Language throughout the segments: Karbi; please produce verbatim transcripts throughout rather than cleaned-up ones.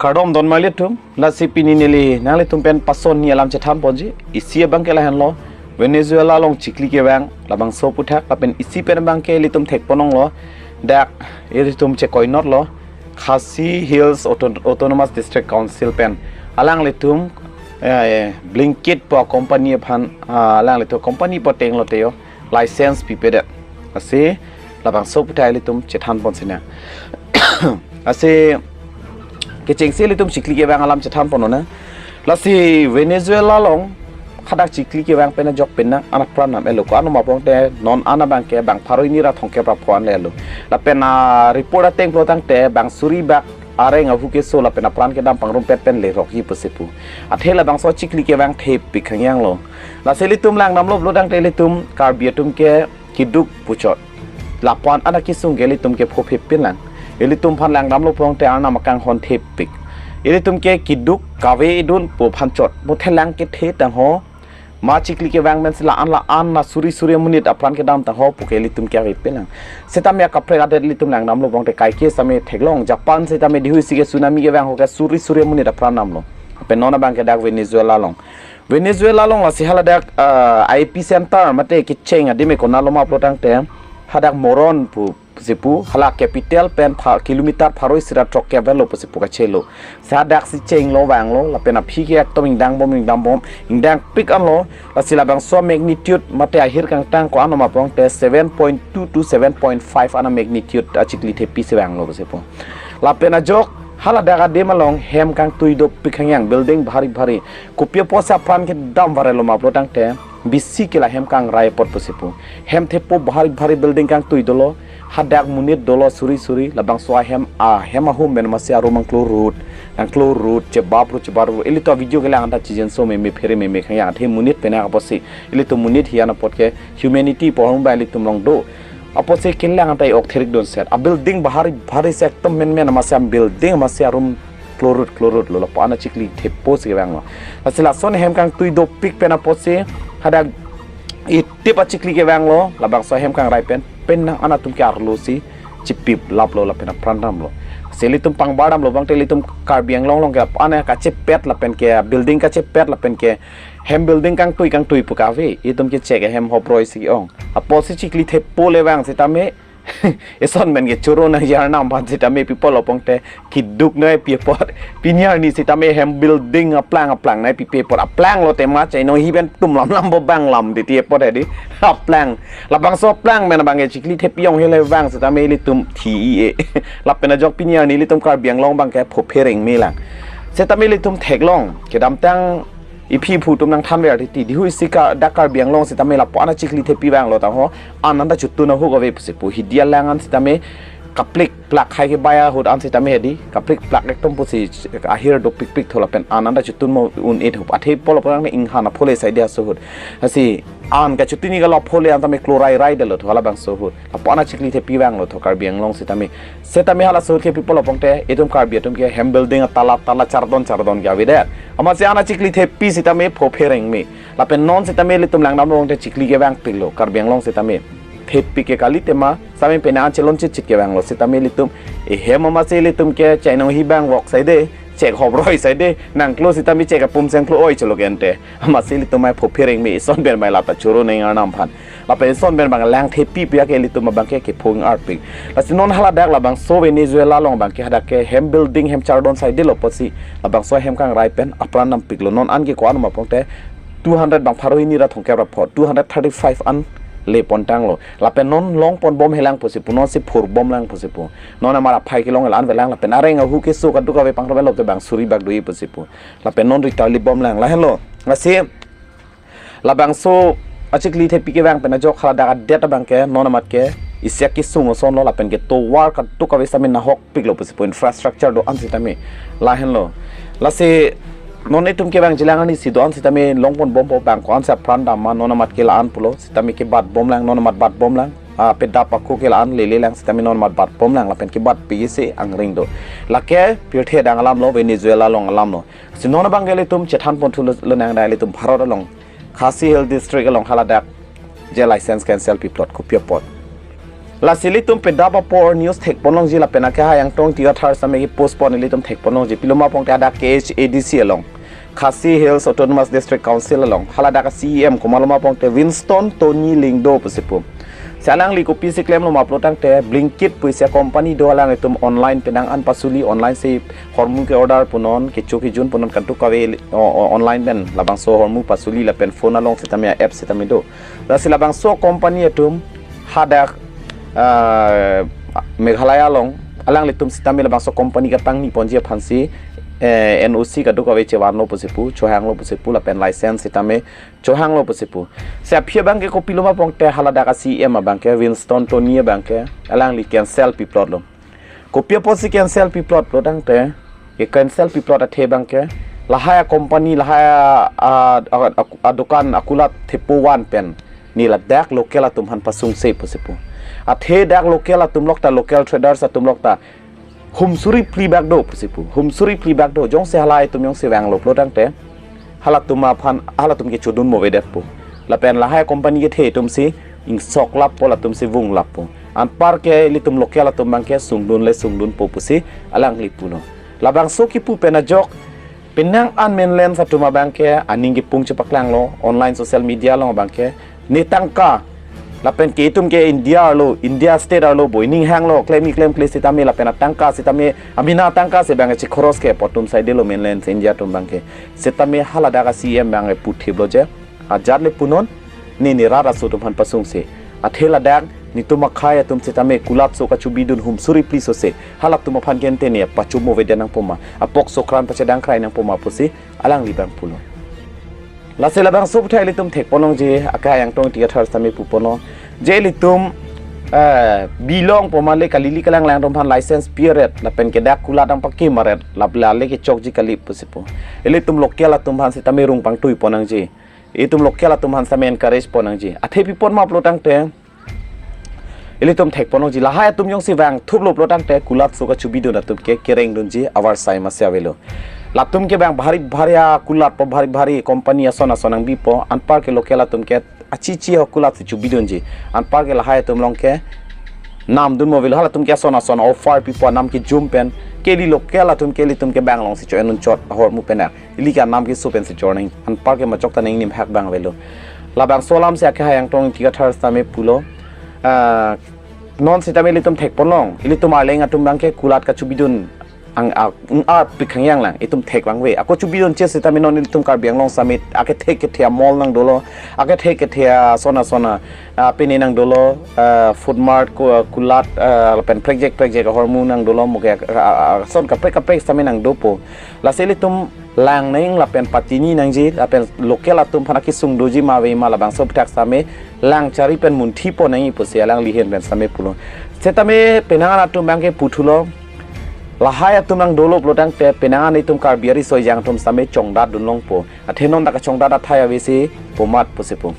Kardom don mali atum, lasi pini neli nanglitum pen pason ni alam chethan ponji, isi abangke lahenlo, Venezuela along chikli kevang, labangso aputhak, lapen isi pen abangke ilitum thek ponlonglo, dak ilitum chekoinotlo, Khasi Hills Auto-, Autonomous District Council pen, alanglitum, eh, Blinkit pu company aphan, ah, alanglitum company pu ateng lote jo, license pipedet. Lasi labangso aputhak ilitum chethan pon sinang. Lasi kechengsi ilitum chikli kevang alam chethan ponnang. Lasi Venezuela along hadak chikli kevang pen ajok penang an apran nam-etlo, ko-an ma pulote non an abangke bang pharo hini ra thomkep ra pho an lelo. Lapen a report ateng pulo tangte bang suri bak areng ahu keso lapen apran kedam pangrumpet pen lerok hi pusi pu. Athe labangso chikli kevang thepik khangjanglo. Lasi ilitum langdamlo pulo tangte ilitum Karbi atum ke keduk puchot. Lapu-an ana kesung ke ilitum ke phophepin lang. Ilitum aphan langdamlo pulote Arnam akanghon thepik. Ilitum ke keduk kave idun pu aphan chot. Mo thelang kethe tangho. Ma chikli kevang pensi la-an la-an na suri suri amonit apran kedam tangho pu ke ilitum ke avepin lang. Setame akaprek adet ilitum langdamlo pulote kaike setame theklong, Japan setame dihui si ke tsunami kevang ho ke suri suri amonit apran damlo. Pen non abangke dak Venezuela along. Venezuela along lasi haladak, ah, epicenter mate kecheng adim ke konatlo ma pulo tangte hadak Morón pu pusi pu, hala capital pen pha, kilometer pharo isi ra throk kevanglo pusi pu kachelo. Lasi hadak si chenglo vanglo, lapen aphi ke ekdom ingdang bom, ingdang bom, ingdangpik anlo, lasi labangso magnitude mate ahir kangtang ko-an ma pulote seven point two to seven point five ana magnitude achikli thepi si vanglo pusi pu. Lapen ajok haladak adim along hem kangtui dopik khangjang, building bhari bhari. Kopi apotsi apran kedam varelo ma pulo tangte, bisi ke la hem kangrai apot pusi pu. Hem thepo bhari bhari building kangtui dolo, hadak monit dolo suri suri, labangso ahem, ahem ahum pen masi arum angklorut, angklorut, chebaprut, chebaprut. Ilitum video kelang anta chijen so meme phere meme khangjang, athe monit pen apotsi. Ilitum monit hi an apot ke humanity pu ahum ba ilitum along do. Apotsi kelang anta ok therik dunset. A building bhari bhari si ekdom menmen masi a building masi arum klorut klorutlo, lapu-an achikli thepo si kevanglo. Lasi lason hem kangtui dopik pen apotsi hadak itip achikli kevanglo, labangso hem kangrai pen, penang an atum ke arlo si chipiplaplo lapen apran damlo. Lasi ilitum pangbar damlo pulote ilitum Karbi Anglong along ke lapu-an kachepet lapen ke building kachepet lapen ke hem building kangtui kangtui pu kave, itum ke chek ahem hoproi si ong. Apotsi chikli thepo le vang setame, ison pen ke choro nangji Arnam aphan setame pi pulo pulote keduk nangpi apot. Pini arni setame hem building aplang aplang nangpipe apot, aplang lote ma chai nangji pen tum lam lam bo bang lam titi apot hedi. Aplang. Labangso aplang pen abangke chikli thepi ong hele vang setame ilitum thi-i-e. Lapen ajok pini arni ilitum Karbi Anglong abangke phophereng me lang. Setame ilitum theklong. Kedamtang iphi phu atum nangthanver titi, dihui si ka dak Karbi Anglong setame lapu-an achikli thepi vanglo tangho, an anta chotun ahok ave pusi pu, hidi alang an setame kaplik plak hai ke baya ahut an setame hedi, kaplik plak ekdom pusi ahir dopikpik tho lapen an anta chotun mo un-e thup. Athe pulo pulote inghan aphole saide aso ahut. Lasi an kachotun ni kalo aphole an tame klorai rai detlo tho halabangso ahut. Lapu-an achikli thepi vanglo tho Karbi Anglong setame. Setame halaso ahut ke pi pulo pulote itum Karbi atum ke hem building atala tala chardon chardon ke avedet. Amatsi an achikli thepi setame phophereng me. Lapen non setame ilitum langdamlo pulote chikli kevangpiklo Karbi Anglong setame. Thepi ke kali tema, setame penang an chelon chitchit kevanglo setame ilitum. Ehem amatsi ilitum ke chai nangji bang vok saide, chek hoproi saide, nangklo setame chek apum sengklo oi chelo ke ante. Amatsi ilitum mai phophereng me, ison pen mai lata choro nang Arnam aphan. Lapen ison pen abang lang thepi pu ya ke ilitum abangke kephung arpik. Lasi non haladak labangso Venezuela along abangke hadak ke hem building hem chardon saidelo apotsi labangso hem kangrai pen apran dampiklo. Non an ke ko-an ma pulote two hundred bang pharo hini ra thomkep ra pho, two hundred thirty-five an le pontanglo. Lapen non long pon bomhe lang pusi pu, non si phur bom lang pusi pu. Non amar aphai kelong la-an avelang lapen areng ahu keso kaduk kave pangrum lote bang suri bak do-i pusi pu. Lapen non ri tarli bom lang lahenlo. Lasi labangso achikli thepi kevang pen ajok haladak adet abangke non amat ke isi akesung asonlo lapen ke tovar kaduk kave setame nahokpiklo pusi pu, infrastructure do-an setame lahenlo. Lasi non itum kevangji lang arni si do-an setame long pon bompo, bang ko-ansi apran dam ma non amat ke la-an pulo setame kebat bom lang, non amat bat bom lang. Ah, pedap ako ke la-an lele lang setame non amat bat bom lang lapen kebat piji si angring do. Lake pirthe adang alamlo, Venezuela along alamlo. Si non abangke ilitum chethan pon thulo, lo nang da ilitum Bharat along Khasi Hill District along haladak je license cancel piplot kopi apot. Lasi ilitum pedap apor news thekponlongji lapen akehai Angtong Ingti Kathar sitame kepost pon ilitum thekponlongji. Pilo ma pulote hadak K H A D C along, Khasi Hills Autonomous District Council along, haladak a-C E M komatlo ma pulote Winston Tony Lyngdoh pusi pu. Si alangli kopisi klemlo ma pulotangte Blinkit pusi a-company do, alanglitum online penang an pasuli, online si hormu ke-order punon, kecho kejun punon, kadokave o, o, online pen labangso hormu pasuli lapen phone along sitame a-app sitame do. Lasi labangso company atum hadak, ah, Meghalaya along alanglitum sitame labangso company kapangni ponji aphansi, eh, N O C kadokave chevanlo pusi pu, chohanglo pusi pu, lapen license sitame chohanglo pusi pu. Si aphi abangke kopilo ma pulote haladak a-C E M abangke Winston Tony abangke alangli cancel piplotlo. Kopi apotsi cancel piplot pulotangte, ke-cancel piplot athe abangke lahai a-company, lahai a, a, a, a, adukan akulat thepo van pen ne ladak local atum aphan pasungse pusi pu. Athe dak local atum lok ta, local traders atum lok ta hum suri phli bak do pusi pu. Hum suri phli bak do. Jongsi halai atum jongsi vanglo pulotangte halatum aphan, halatum ke chodun mo avedet pu. Lapen lahai company kethe atumsi ingsoklappo, latumsi vunglappo. Anparke ilitum local atum abangke sungdun le sungdunpo pusi alangli pulo. Labangso kipu pen ajok penang an mainland atum abangke aning kipung chepaklanglo, online social media along abangke ne tangka lapen ke itum ke India arlo, India state arlo boi ning hanglo, klem-i klemkle sitame lapen atangka sitame, amena atangka si abangke chikhoros ke pu atum saidelo mainland India atum abangke. Sitame haladak a-C E M abangke puthiplo je, ajat le punon, ne ne rat aso atum aphan pasungse. Athe ladak netum akhei atum sitame kulatso kachobidun hum suri phli sose, halatum aphan ke ante ne pachom mo avedet nangpo ma, apok sokran pachedang krai nangpo ma pusi alangli abang pulo. Lasi labangso aputhak ilitum thekponlongji, akehai Angtong Ingti Kathar sitame puponlo je ilitum, eh, bilong poma le kalili kalanglang atum aphan license pi aret lapen ke dak kulat nangpakim aret, lap lale kechokji kali pusi pu. Ilitum local atum aphan sitame rung pangtui ponnangji. Itum local atum aphan sitame encourage ponnangji. Athe pi pon ma pulotangte ilitum thekponlongji, lahai atum jongsi vangthuplo pulotangte kulatso kachobidun atum ke kerengdunji avarsai masi avelo. Latum ke abang bhari bhari akulatpo, bhari bhari company ason ason nangbipo, anparke local atum ke achichi ho kulatsi chobidunji. Anparke lahai atum along ke namdun mo avelo, halatum ke ason ason offer pipo, nam kejum pen, ke ili local atum ke ilitum ke abang alongsi cho-en unchot ahormu pen, ili ke anam keso pensi chor nang, anparke machok ta nangning hak abang avelo. Labangso alamsi akehai Angtong Ingti Kathar sitame pulo, ah, non sitame ilitum thekponlong, ilitum arleng atum abangke kulat kachobidun ang, a, ang, a, pikhangyang lang, itum thek abang ave. Ako chobidunche sitame non ilitum Karbi Anglong sitame akethe kethe a-mall nangdolo, akethe kethe ason ason a, ah, pini nangdolo, ah, Food Mart, ku-, kulat, ah, lapen prekjak prekjak ahormu nangdolo, mo ke, ah, ah, ah, ason kaprek kaprek sitame nangdopo. Lasi ilitum lang nang lapen pachini nangji, lapen local atum aphan akesung doji ma ave ma, labangso aputhak sitame lang chari pen munthi ponnangji pusi alangli ahin pen sitame pulo. Sitame penang an atum abangke puthulo, lahai atum nangdolo pulotangte penang an itum Karbi ariso ejang atum sitame chongdatdun longpo. Athe non ta kachongdat athai avesi pomat pusi pu.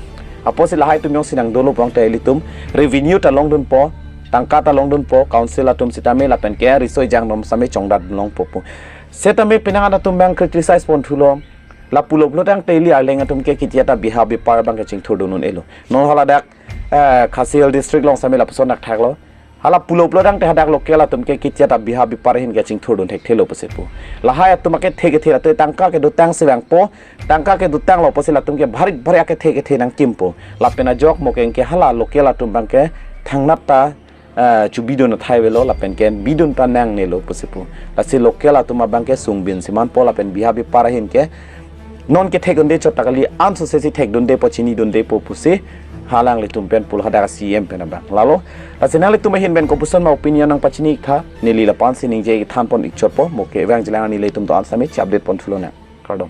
Apotsi lahai atum jongsi nangdolo pulotangte ilitum revenue ta longdunpo, tangka ta longdunpo, council atum sitame lapen ke ariso ejang atum sitame chongdatdun longpo pu. Sitame penang an atum abang criticize ponthulo. Lapulo pulotangte ili arleng atum ke ketia ta biha bipar abangke chingthurdun un-elo. Non haladak, eh, Khasi Hills District along sitame lapuson thakthaklo. Hala pulo pulotangte hadak local atum ke ketia ta biha bipar ahin ke chingthurdun thekthelo pusi pu. Lahai atum akethe kethe, latum tangka kedotangsi vangpo, tangka kedotanglo pusi latum ke bhari bhari akethe kethe nangkimpo. Lapen ajok mo ke anke hala local atum abangke thangnat ta, eh, chobidun athai avelo lapen ke bidun ta nangnelo pusi pu. Lasi local atum abangke sungbin si manpo lapen biha bipar ahin ke non kethekdunde chot ta kali, anso sesi thekdundepo, chinidundepo pusi halanglitum pen pulo, hadak a-C E M pen abang. Lalo, lasi nanglitum ahin pen kopuson ma opinion nangpachini iktha, neli lapu-ansi ningje thanpon ikchotpo, mo ke vangjilang nelitum do-an sitame che-update ponthulonang. Kardom.